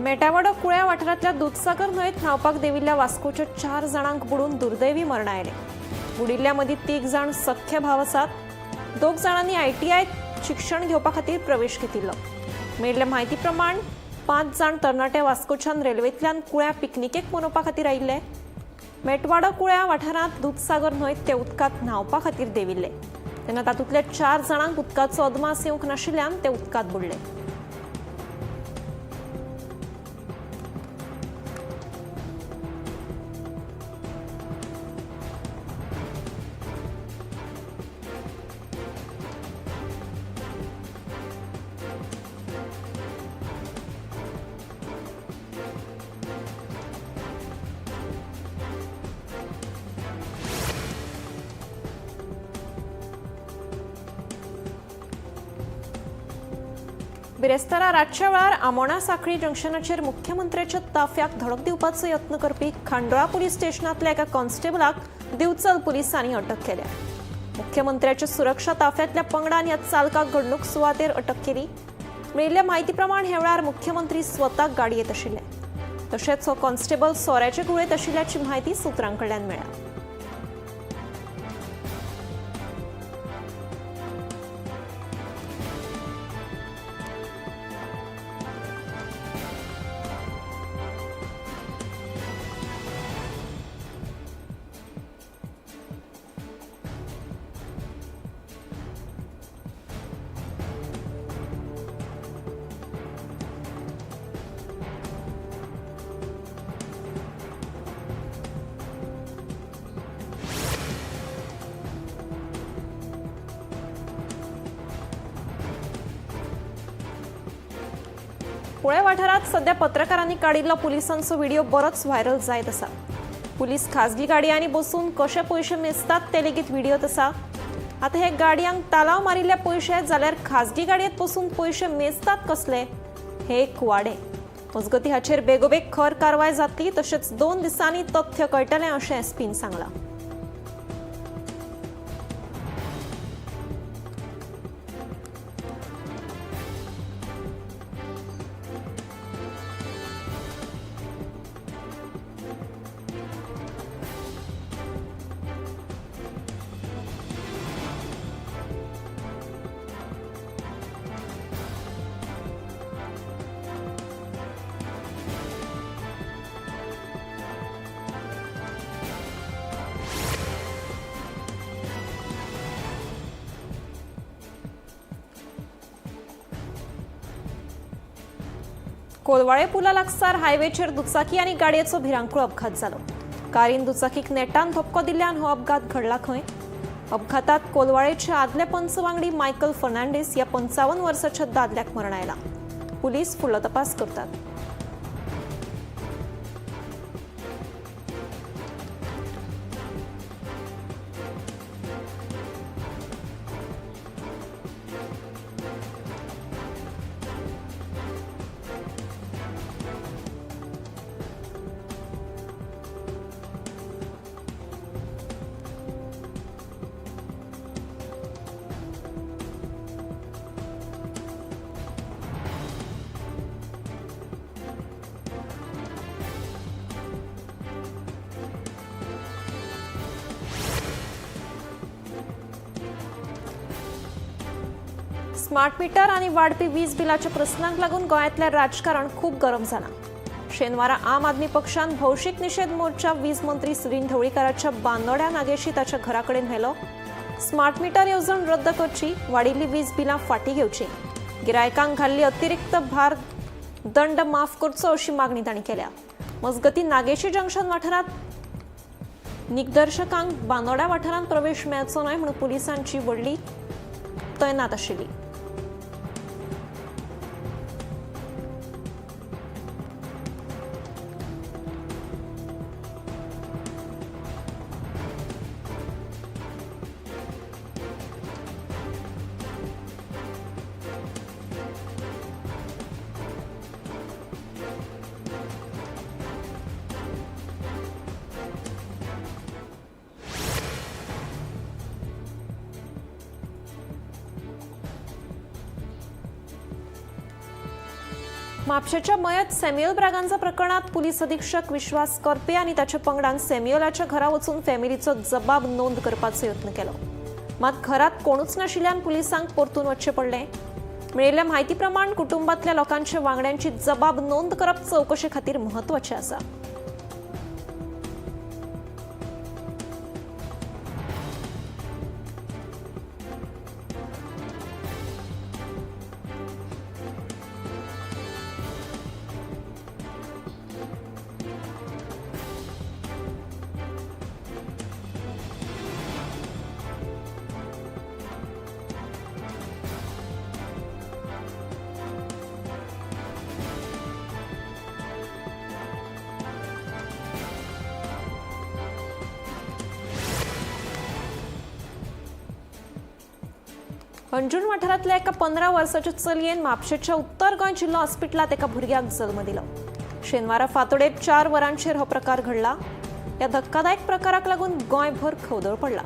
मेटावाडो कुळ्या वाठारांतल्या दुदसागर न्हंयेत न्हांवपाक देविल्ल्या वास्कोच्या 4 जाणांक बुडून दुर्दैवी मरण आयलें. बुडिल्ल्या मदीं 3 जाण सख्खे भाव आसात. 2 जाणांनी आयटीआय शिक्षण घेवपा खातीर प्रवेश घेतिल्लो. मेळिल्ल्या म्हायती प्रमाण 5 जाण तरणाटे वास्कोच्यान रेल्वेंतल्यान कुळ्या पिकनिकेक मनोवपा खातीर आयिल्ले. मेटवाडो कुळ्या वाठारांत दुदसागर न्हंयेत ते उदकांत न्हांवपा खातीर देविल्ले. तेन्ना तातूंतल्या 4 जाणांक उदकाचो अदमास येवंक नाशिल्ल्यान ते उदकांत बुडले. बिरेस्तारा रातच्या वेळार आमोणा साखळी जंक्शनाचेर मुख्यमंत्र्याच्या ताफ्याक धडक दिवपाचो यत्न करपी खांडोळा पुलीस स्टेशनांतल्या एका कॉन्स्टेबलाक दिवचल पुलिसांनी अटक केल्या. मुख्यमंत्र्याच्या सुरक्षा ताफ्यांतल्या पंगडान ह्या चालकाक घडणूक सुवातेर अटक केली. मेळिल्ल्या म्हायती प्रमाण ह्या वेळार मुख्यमंत्री स्वताक गाडयेंत आशिल्ले. तशेंच हो कॉन्स्टेबल सोऱ्याचे गुळेंत आशिल्ल्याची म्हायती सुत्रां कडल्यान मेळ्ळ्या. पुणे वाठारात सध्या पत्रकारांनी काडिल्लो पुलिसांचो व्हिडिओ बरोच व्हायरल जायत आसा. पुलीस खाजगी गाडयांनी बसून कशे पयशे मेजतात ते लेगीत व्हिडिओत आसा. आतां हे गाडयांक तालाव मारिल्ले पयशे जाल्यार खाजगी गाडयेंत बसून पयशे मेजतात कसले हे एक कुवाडें. मजगती हाचेर बेगोबेग खर कारवाय जातली तशेंच 2 दिसांनी तथ्य कळटलें अशें एसपीन सांगलां. कोलवाळे पुला लागसार हायवेचेर दुचाकी आनी गाडयेचो भिरांकूळ अपघात जालो. कारीन दुचाकीक नेटान धपको दिल्ल्यान हो अपघात घडला खंय. अपघातात कोलवाळेचे आदले पंच वांगडी मायकल फर्नांडीस ह्या 55 वर्साच्या दादल्याक मरण आयला. पुलीस फुडलो तपास करतात. स्मार्ट मीटर आणि वाढपी वीज बिलाच्या प्रस्नांक लागून गोंयांतलें राजकारण खूब गरम जालां. शेनवारा आम आदमी पक्षान भौशीक निशेध मोर्चा वीज मंत्री सुदिन ढवळीकाराच्या बांदोड्या नागेशी ताच्या घरा कडेन व्हेलो. स्मार्ट मीटर येवजण रद्द करची, वाडिल्ली वीज बिलां फाटीं घेवची, गिरायकांक घाल्ली अतिरिक्त भार दंड माफ करचो अशी मागणी तांणी केल्या. मजगतीं नागेशी जंक्शन वाठारांत निदर्शकांक बांदोड्या वाठारांत प्रवेश मेळचो न्हय म्हणून पुलिसांची व्हडली तैनात आशिल्ली. म्हापशेच्या मयत सॅम्युअल ब्रागांजा प्रकरणात पुलीस अधीक्षक विश्वास कर्पे आनी ताच्या पंगडान सॅम्युअलाच्या घरा वचून फॅमिलीचो जबाब नोंद करपाचो यत्न केलो. मात घरात कोणूच नाशिल्ल्यान पुलिसांक परतून वचचें पडलें. मेळिल्ल्या म्हायती प्रमाण कुटुंबांतल्या लोकांच्या वांगड्यांची जबाब नोंद करप चवकशे खातीर म्हत्वाचें आसा. अंजूण वाठारांतल्या एका 15 वर्साच्या चलयेन म्हापशेच्या उत्तर गोंय जिल्लो हॉस्पिटलांत एका भुरग्याक जल्म दिलो. शेनवारा फांतोडेर 4 वरांचेर हो प्रकार घडला. ह्या धक्कादायक प्रकाराक लागून गोंयभर खवदळ पडला.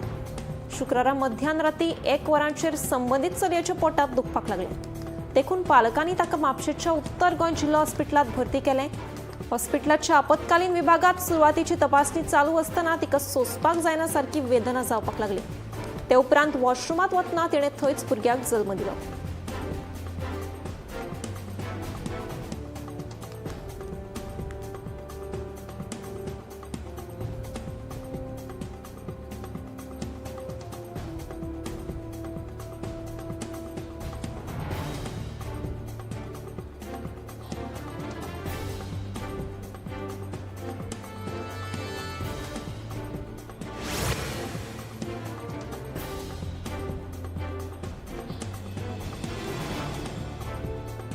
शुक्रारा मध्यान राती 1 वरांचेर संबंदीत चलयेच्या पोटांत दुखपाक लागलें. देखून पालकांनी ताका म्हापशेच्या उत्तर गोंय जिल्लो हॉस्पिटलांत भरती केलें. हॉस्पिटलाच्या आपत्कालीन विभागांत सुरवातीची तपासणी चालू आसतना तिका सोंसपाक जायना सारकी वेदना जावपाक लागली. ते उपरांत वॉशरुमांत वतना तिणें थंयच भुरग्याक जल्म दिलो.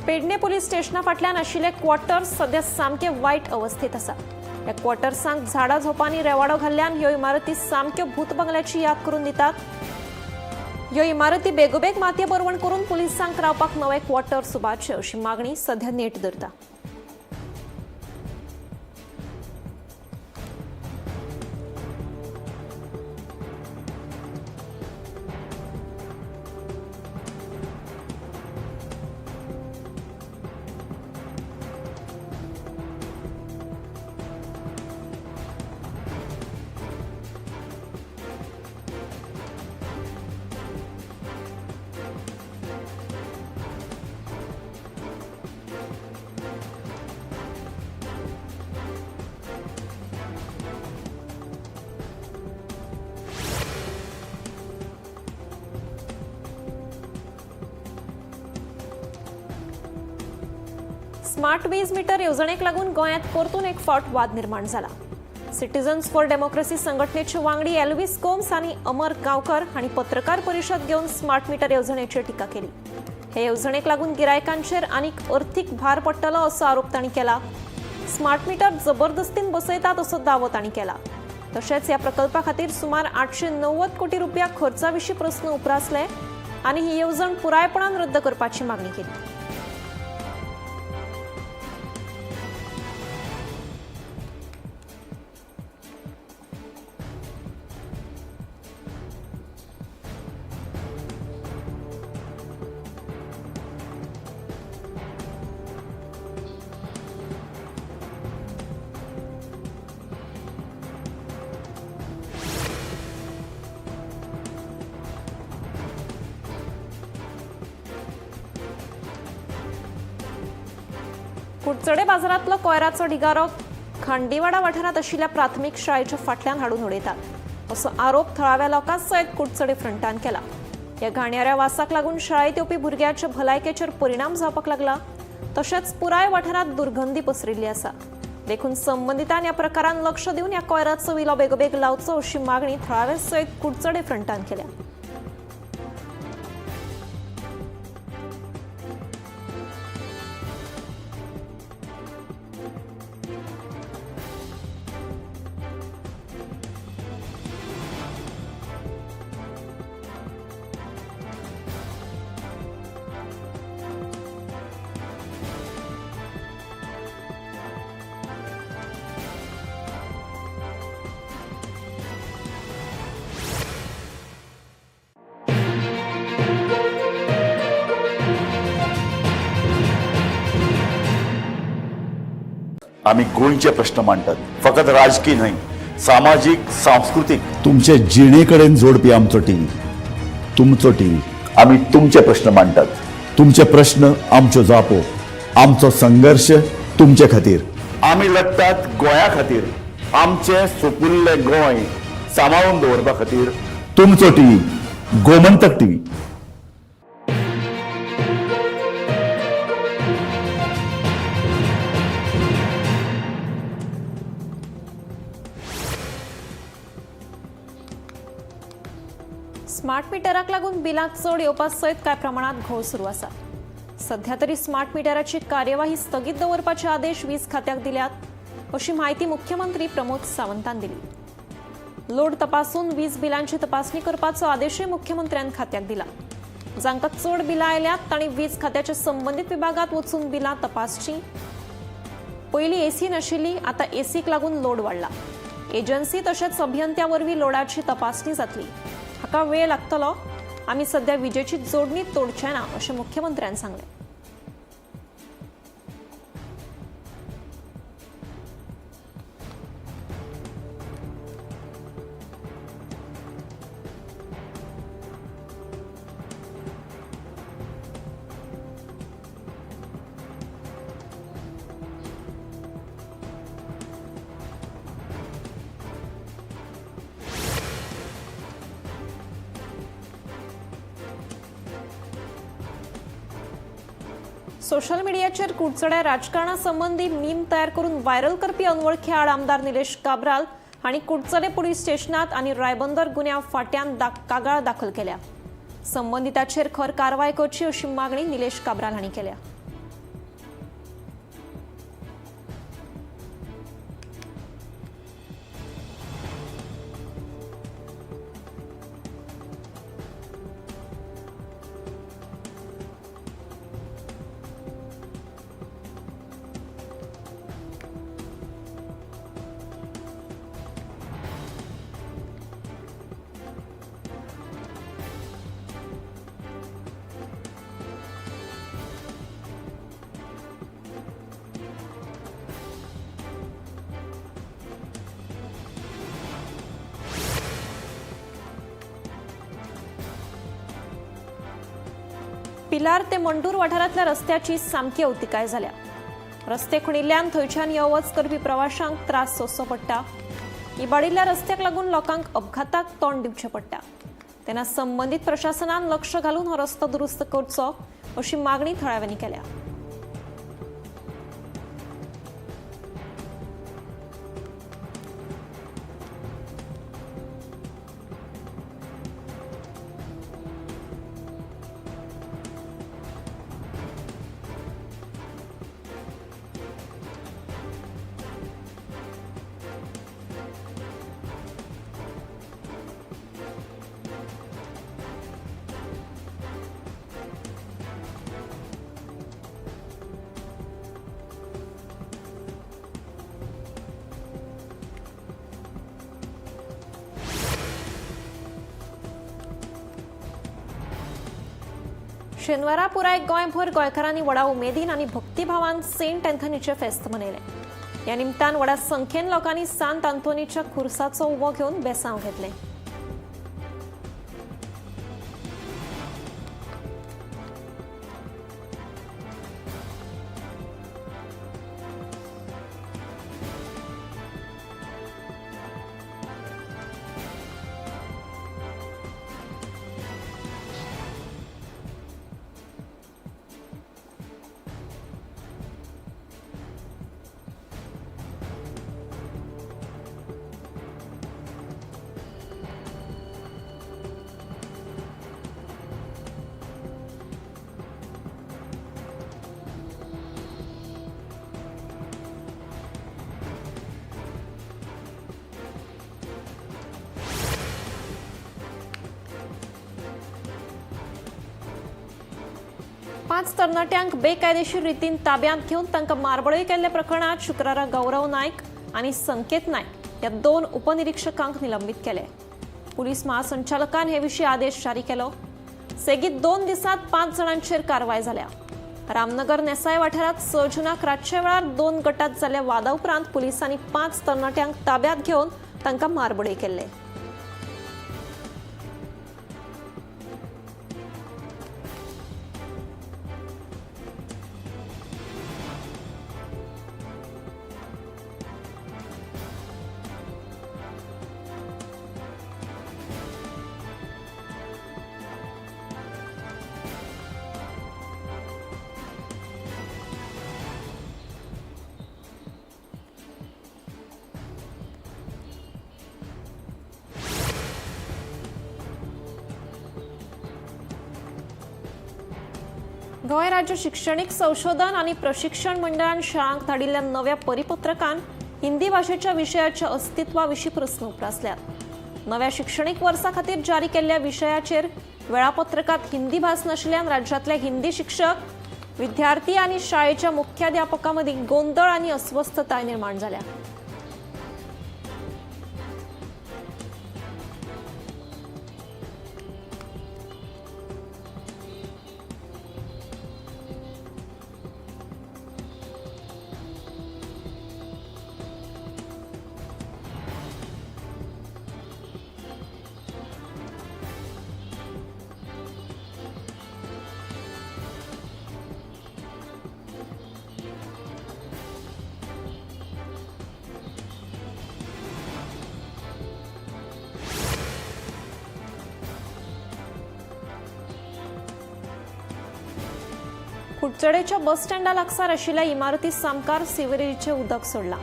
पेडणे पोलीस स्टेशना फाटल्यान आशिल्ले क्वॉर्टर्स सध्या सामके वायट अवस्थेत आसा. ह्या क्वॉर्टर्सांक झाडां झोपांनी रेवाडो घाल्ल्यान ह्यो इमारती सामक्यो भूत बंगल्याची याद करून दितात. ह्यो इमारती बेगोबेग मातये बरवण करून पुलिसांक रावपाक नवे क्वॉर्टर्स उबारचे अशी मागणी सध्या नेट धरता. स्मार्ट वीज मीटर येवजणेक लागून गोंयांत परतून एक फावट वाद निर्माण जाला. सिटीजन्स फॉर डेमोक्रेसी संघटनेचे वांगडी एल्विस गोम्स आनी अमर गांवकर हांणी पत्रकार परिशद घेवन स्मार्ट मीटर येवजणेचेर टिका केली. हे येवजणेक लागून गिरायकांचेर आनीक अर्थीक भार पडटलो असो आरोप तांणी केला. स्मार्ट मीटर जबरदस्तीन बसयतात असो दावो तांणी केला. तशेंच ह्या प्रकल्पा खातीर सुमार 890 कोटी रुपया खर्चा विशीं प्रस्न उप्रासले आनी ही येवजण पुरायपणान रद्द करपाची मागणी केली. कुडचडे बाजारांतलो कोयराचो ढिगारो खांडीवाडा वाठारांत आशिल्ल्या प्राथमीक शाळेच्या फाटल्यान हाडून उडयतात असो आरोप थळाव्या लोकां सयत कुडचडे फ्रंटान केला. ह्या घाणयाऱ्या वासाक लागून शाळेंत येवपी भुरग्यांच्या भलायकेचेर परिणाम जावपाक लागला. तशेंच पुराय वाठारांत दुर्गंधी पसरिल्ली आसा. देखून संबंदितान ह्या प्रकारान लक्ष दिवन ह्या कोयराचो विलो बेगोबेग लावचो अशी मागणी थळाव्या सयत कुडचडे फ्रंटान केल्या. आमी गोंयचे प्रश्न मांडटात, फकत राजकी न्हय, सामाजीक, सांस्कृतीक, तुमचे जिणे कडेन जोडपी आमचो टीव्ही, तुमचो टीव्ही। आमी तुमचे प्रश्न मांडटात, तुमचे प्रश्न आमच्यो जापो, आमचो संघर्श तुमचे खातीर। आमी लढटात गोंया खातीर, आमचें सुपुल्लें गोंय सांबाळून दवरपा खातीर। तुमचो टीव्ही, गोमंतक टीव्ही। स्मार्ट मिटराक लागून बिलां चड येवपा सयत कांय प्रमाणात घोळ सुरू आसा। सध्या तरी स्मार्ट मिटराची कार्यवाही स्थगीत दवरपाचे आदेश वीज खात्याक दिल्यात अशी म्हायती मुख्यमंत्री प्रमोद सावंतान दिली। लोड तपासून वीज बिलांची तपासणी करपाचो आदेशूय मुख्यमंत्र्यान खात्याक दिला। जांकां चड बिलां आयल्यात तांणी वीज खात्याच्या संबंदीत विभागांत वचून बिलां तपासची। पयलीं एसी नाशिल्ली, आतां एसीक लागून लोड वाडला। एजन्सी तशेंच अभियंत्या वरवीं लोडाची तपासणी जातली, हाका वेळ लागतलो। आमी सध्या विजेची जोडणी तोडचे ना अशें मुख्यमंत्र्यान सांगलें। सोशल मिडियाचेर कुडचड्या राजकारणा संबंदी मीम तयार करून व्हायरल करपी अनवळखी आड आमदार निलेश काब्राल हांणी कुडचडे पुलीस स्टेशनात आनी रायबंदर गुन्यांव फांट्यान कागाळ दाखल केल्या। संबंदिताचेर खर कारवाय करची अशी मागणी निलेश काब्राल हांणी केल्या। पिलार ते मंडूर वाठारांतल्या रस्त्याची सामकी अवतिकाय जाल्या। रस्ते खणिल्ल्यान थंयच्यान यो वच करपी प्रवाशांक त्रास सोंसचो पडटा। इबाडिल्ल्या रस्त्याक लागून लोकांक अपघाताक तोंड दिवचें पडटा। तेन्ना संबंदीत प्रशासनान लक्ष घालून हो रस्तो दुरुस्त करचो अशी मागणी थळाव्यांनी केल्या। शेनवारा पुराय गोंयभर गोंयकारांनी व्हडा उमेदीन आनी भक्तिभावान सेंट अँथनीचें फेस्त मनयलें। ह्या निमतान व्हडा संख्येन लोकांनी सांत आंतोनीच्या खुर्साचो उबो घेवन बेसांव घेतलें। पांच तरणाट्यांक बेकायदेशीर रितीन ताब्यांत घेवन तांकां मारबडय केल्ल्या प्रकरणांत शुक्रारा गौरव नायक आनी संकेत नायक ह्या दोन उपनिरीक्षकांक निलंबीत केले। पुलीस महासंचालकान हे विशीं आदेश जारी केलो। सेगीत 2 दिसांत 5 जाणांचेर कारवाय जाल्या। रामनगर नेसाय वाठारांत 6 जुनाक रातच्या वेळार 2 गटात जाल्ल्या वादा उपरांत पुलिसांनी 5 तरणाट्यांक ताब्यात घेवन तांकां मारबडय केल्ले। गोंय राज्य शिक्षणीक संशोधन आनी प्रशिक्षण मंडळान शाळांक धाडिल्ल्या नव्या परिपत्रकान हिंदी भाशेच्या विशयाच्या अस्तित्वा विशीं प्रस्न उप्रासल्यात। नव्या शिक्षणीक वर्सा खातीर जारी केल्ल्या विशयाचेर वेळापत्रकांत हिंदी भास नाशिल्ल्यान राज्यांतले हिंदी शिक्षक, विद्यार्थी आनी शाळेच्या मुख्याध्यापकां मदीं गोंदळ आनी अस्वस्थताय निर्माण जाल्या। कुडचडेच्या बस स्टँडा लागसार आशिल्ल्या इमारती सामकार सिवरेजीचें उदक सोडलां।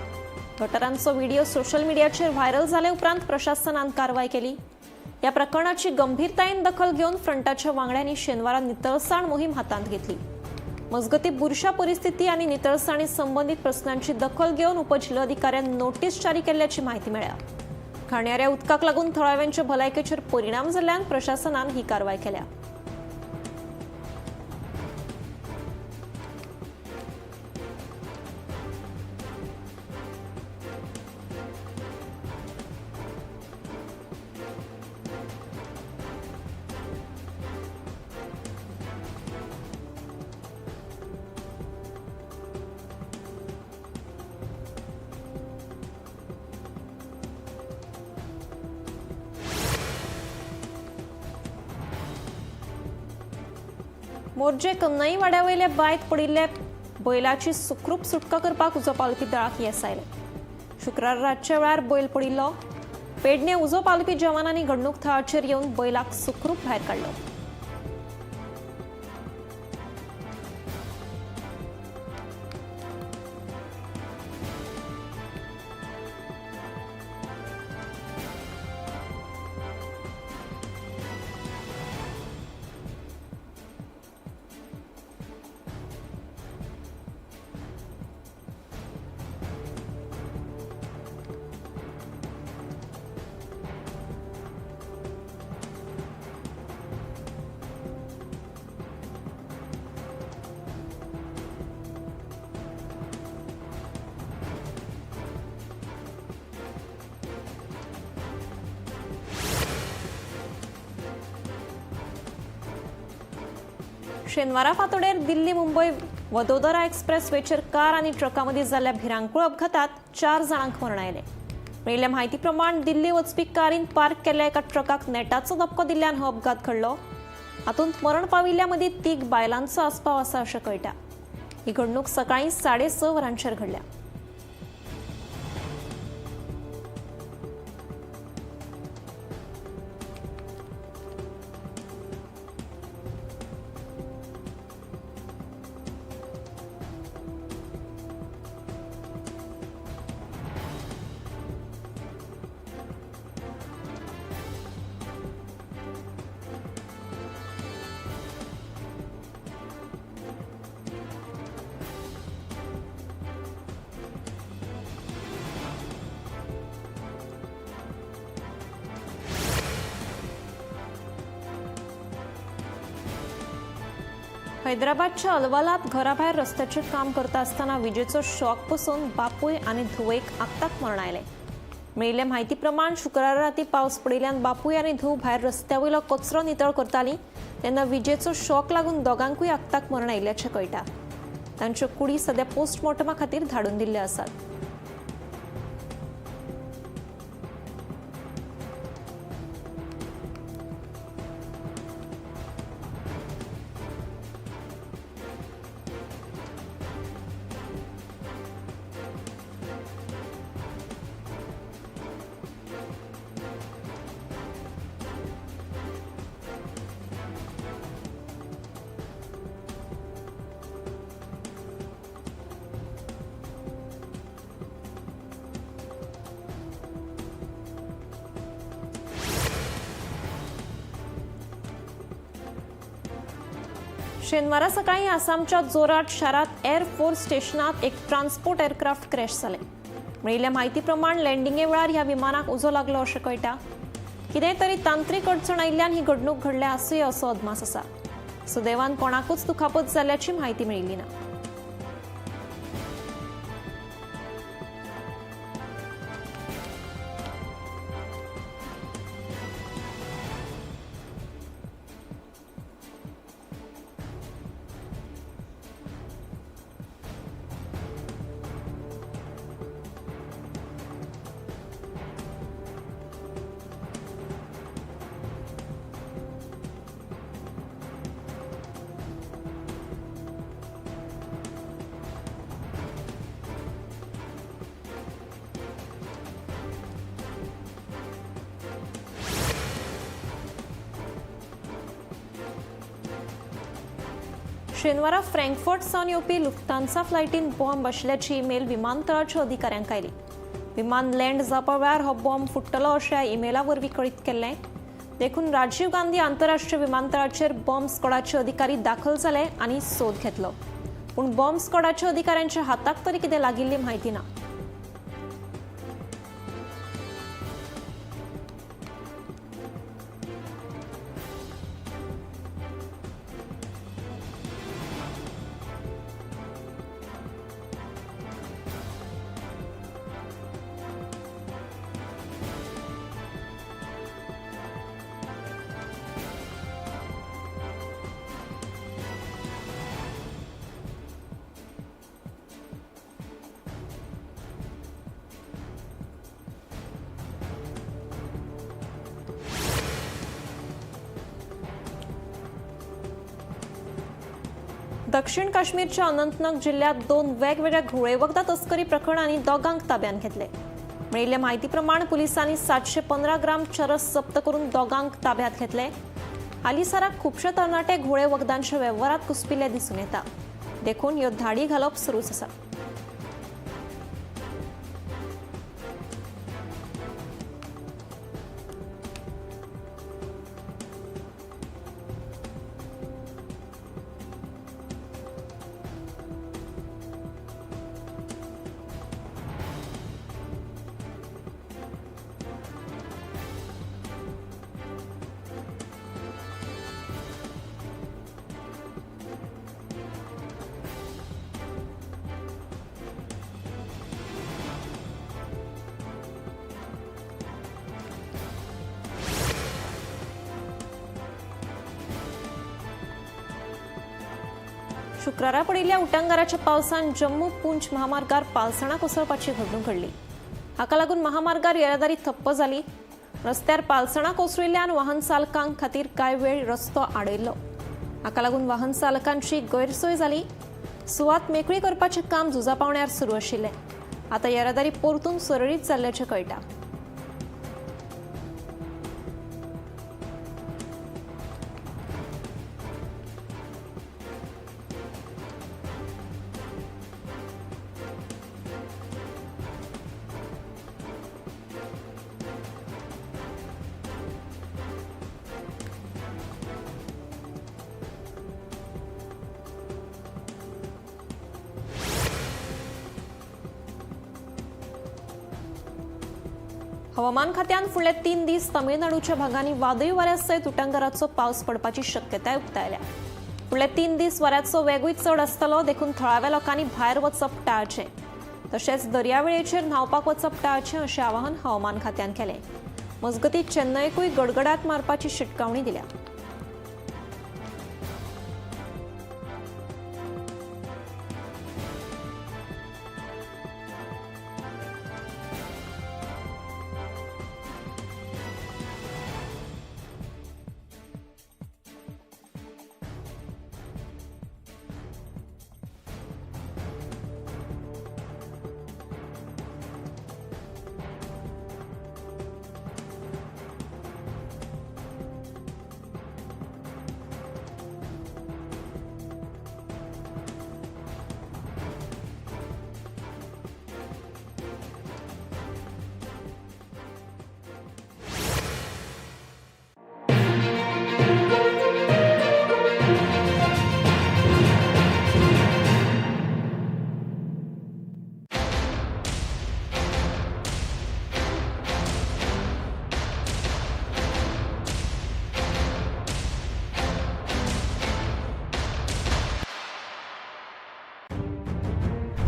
गटरांचो व्हिडिओ सोशल मिडियाचेर व्हायरल जाले उपरांत प्रशासनान कारवाय केली। ह्या प्रकरणाची गंभीरतायेन दखल घेवन फ्रंटाच्या वांगड्यांनी शेनवारा नितळसाण मोहीम हातांत घेतली। मजगती बुरशा परिस्थिती आनी नितळसाणी संबंदीत प्रस्नांची दखल घेवन उपजिल्होधिकाऱ्यान नोटीस जारी केल्ल्याची म्हायती मेळ्ळ्या। घाणयाऱ्या उदकाक लागून थळाव्यांच्या भलायकेचेर परिणाम जाल्ल्यान प्रशासनान ही कारवाय केल्या। मोरजे कन्नई वाड्यावयल्या बांयत पडिल्ल्या बैलाची सुखरूप सुटका करपाक उजो पालोवपी दळाक येस आयलें। शुक्रार रातच्या वेळार बैल पडिल्लो। पेडणे उजो पालोवपी जवानांनी घडणूक थळाचेर येवन बैलाक सुखरूप भायर काडलो। शेनवारा फांतोडेर दिल्ली मुंबय वडोदरा एक्सप्रेसवेचेर कार आनी ट्रका मदीं जाल्ल्या भिरांकूळ अपघातात 4 जाणांक मरण आयलें। मेळिल्ल्या म्हायती प्रमाण दिल्ली वचपी कारीन पार्क केल्ल्या एका ट्रकाक नेटाचो धपको दिल्ल्यान हो अपघात घडलो। हातूंत मरण पाविल्ल्या मदीं 3 बायलांचो आस्पाव आसा अशें कळटा। ही घडणूक सकाळीं 6:30 वरांचेर घडल्या। हैदराबादच्या अलवालात घराभायर रस्त्याचेर काम करता आसतना विजेचो शॉक बसून बापूय आनी धुवेक आक्ताक मरण आयलें। मेळिल्ले म्हायती प्रमाण शुक्रारा राती पावस पडिल्ल्यान बापूय आनी धूव भायर रस्त्या वयलो कचरो नितळ करताली तेन्ना विजेचो शॉक लागून दोगांकूय आक्ताक मरण आयिल्ल्याचें कळटा। तांच्यो कुडी सध्या पोस्टमॉर्टमा खातीर धाडून दिल्ल्यो आसात. शेनवारा सकाळी आसामच्या जोराट शारात एअर फोर्स स्टेशनात एक ट्रान्सपोर्ट एअरक्राफ्ट क्रॅश जालें. मेळिल्ल्या म्हायती प्रमाण लँडिंगे वेळार ह्या विमानाक उजो लागलो अशें कळटा. कितेंय तरी तांत्रीक अडचण आयिल्ल्यान ही घडणूक घडल्या आसूया असो अदमास आसा. सुदैवान कोणाकूच दुखापत जाल्ल्याची म्हायती मेळिल्ली ना. शेनवारा फ्रँकफर्ट सावन येवपी लुफ्तांसा फ्लायटीन बॉम्ब आशिल्ल्याची ईमेल विमानतळाच्या अधिकाऱ्यांक आयली. विमान लँड जावपा वेळार हो बॉम्ब फुट्टलो अशें ह्या ईमेला वरवीं कळीत केल्लें. देखून राजीव गांधी आंतरराष्ट्रीय विमानतळाचेर बॉम्ब स्क्वॉडाचे अधिकारी दाखल जाले आनी सोद घेतलो. पूण बॉम्ब स्क्वॉडाच्या अधिकाऱ्यांच्या हाताक तरी कितें लागिल्ली म्हायती ना. दक्षिण काश्मीरच्या अनंतनाग जिल्ह्यात दोन वेगवेगळ्या घुंवळे वखदां तस्करी प्रकरणांनी दोगांक ताब्यांत घेतले. मेळिल्ल्या म्हायती प्रमाण पुलिसांनी 715 ग्राम चरस जप्त करून दोगांक ताब्यांत घेतले. हालींसराक खुबशे तरणाटे घुंवळे वखदांच्या वेव्हारात घुसपिल्ले दिसून येता. देखून ह्यो धाडी घालप सुरूच आसा. शुक्रारा पडिल्ल्या उटंगाराच्या पावसान जम्मू पुंछ महामार्गार पालसणां कोसळपाची घडणूक घडली. हाका लागून महामार्गार येरादारी ठप्प जाली. रस्त्यार पालसणां कोसळिल्ल्यान वाहन चालकां खातीर कांय वेळ रस्तो आडयल्लो. हाका लागून वाहन चालकांची गैरसोय जाली. सुवात मेकळी करपाचें काम झुजा पावण्यार सुरू आशिल्लें. आतां येरादारी परतून सुरळीत जाल्ल्याचें कळटा. हवामान खात्यान फुडले 3 दीस तमिळनाडूच्या भागांनी वादळी वाऱ्या सयत उटंगाराचो पावस पडपाची शक्यताय उक्तायल्या. फुडले 3 दीस वाऱ्याचो वेगूय चड आसतलो, देखून थळाव्या लोकांनी भायर वचप टाळचें, तशेंच दर्यावेळेचेर न्हांवपाक वचप टाळचें अशें आवाहन हवामान खात्यान केलें. मजगतीं चेन्नयकूय गडगडाट मारपाची शिटकावणी दिल्या.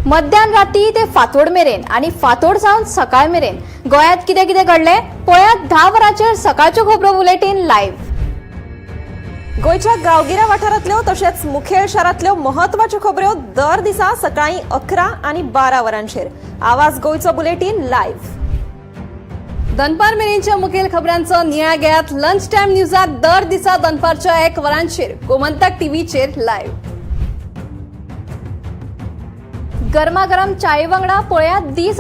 मध्यान राती ते फांतोड मेरेन आनी फांतोड सावन सकाळ मेरेन गोंयांत कितें कितें घडलें पळयात 10 वरांचेर सकाळच्यो खबरो बुलेटीन लायव्ह. गोंयच्या गांवगिऱ्या वाठारांतल्यो तशेंच मुखेल शारांतल्यो म्हत्वाच्यो खबऱ्यो दर दिसा सकाळीं 11 आनी 12 वरांचेर आवाज गोंयचो बुलेटीन लायव्ह. दनपार मेरेनच्या मुखेल खबरांचो नियाळ घेयात लंच टायम न्यूजात दर दिसा दनपारच्या 1 वरांचेर गोमंतक टीव्हीचेर लायव्ह. गरमागरम चाये वांगडा पळयात दीस